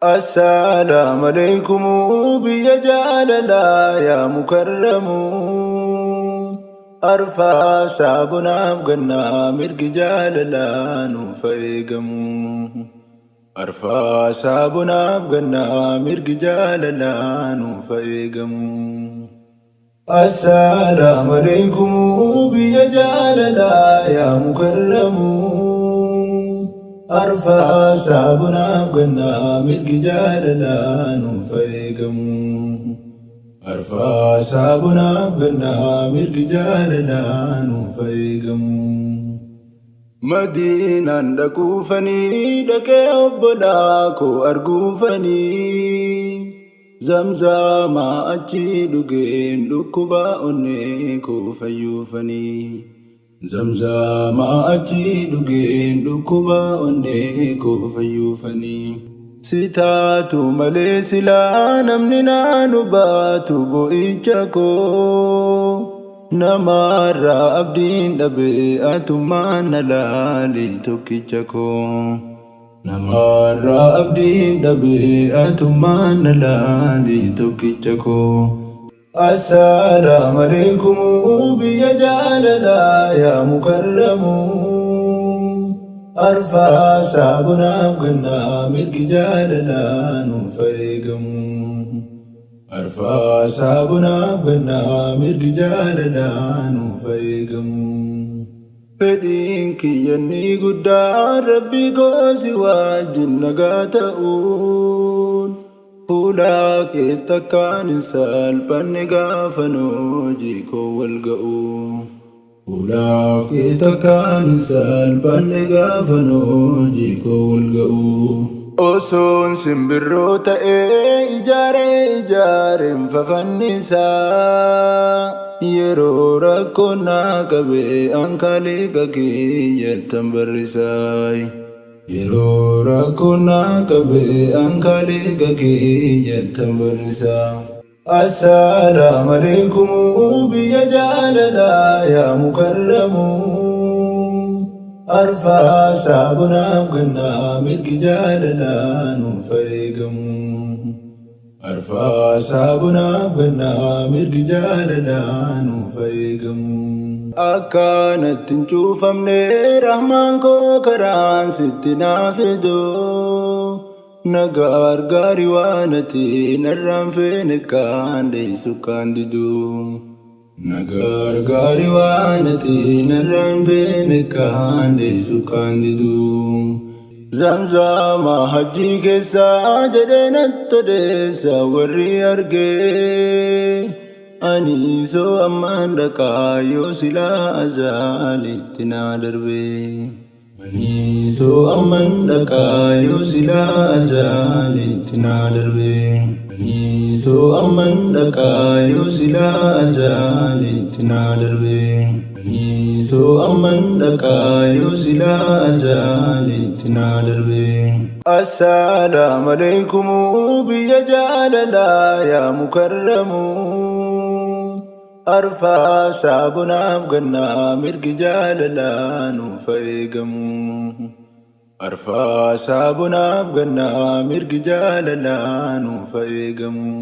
Assalaamu alaykum biyya jaalalaa yaa mukarramu. Arfaasaa bonaaf gannaa mirgi jaalalaa nuuf eegamu. Arfaasaa bonaaf gannaa mirgi jaalalaa nuuf eegamu. Assalaamu alaykum biyya jaalalaa yaa mukarramu. Arfaasaa bonaaf gannaa mirgi jaalalaa nuuf eegamu. Arfaasaa bonaaf gannaa mirgi jaalalaa nuuf eegamu. Madiinaan dhaquufanii dhaqee obbolaa koo arguufanii. Zamzaamaa achi dhugeen dhukkuba onnee koo fayyuufanii. Zamzaamaa achi dhugeen dhukkuba onnee koo fayyuufanii. Si taatu malee silaa namni naanu baatu bo'icha koo. Namarraa abdiin dhabee atummaan na laali tokkicha koo. Namarraa abdiin dhabee atummaan na laali tokkicha koo. Assalaamu alaykum biyya jaalalaa yaa mukarramu. Arfaasaa bonaaf gannaa mirgi jaalalaa nuuf eegamu. Arfaasaa bonaaf gannaa mirgi jaalalaa nuuf eegamu. Fedhiin kiyyanni guddaan rabbi koo si wajjin nagaa ta'uun. Fuula kee takkaan hin salphanne gaafa hojii koo wal ga'u. Fuula kee takkaan hin salphanne gaafa hojii koo wal ga'u. Osoon simbirroo ta'ee ijaaree ijaareen fafannisaa. Yeroo rakkoon naa qabee ankaaliqa kiyyattan barrisaay. Yeroo rakkoon naa qabee ankaaliqa kiyyattan barrisaa. Assalaamu alaykum biyya jaalalaa yaa mukarramu. Arfaasaa bonaaf gannaa mirgi jaalalaa nuuf eegamu. Arfaasaa bonaaf gannaa mirgi jaalalaa nuuf eegamu. Akkanatti hin cuufamne rahmaan koo karaan sitti naa fidu. Nagaa gaarii waan ati narraan feene kaan deessu kaan didu. Nagaa gaarii waan ati narraan feene kaan deessu kaan didu. Zamzama hajjii keessaa jedhee natti odeessa warri argee. Ani soo ammaan dhaqaa yoo silaa azaalitti naa darbee. Ani soo ammaan dhaqaa yoo silaa azaalitti naa darbee. Ani soo ammaan dhaqaa yoo silaa azaalitti naa darbee. Ani soo ammaan dhaqaa yoo silaa azaalitti naa darbee. Assalaamu alaykum biyya jaalalaa yaa mukarramu. Arfaasaa bonaaf gannaa mirgi jaalalaa nuuf eegamu. Arfaasaa bonaaf gannaa mirgi jaalalaa nuuf eegamu.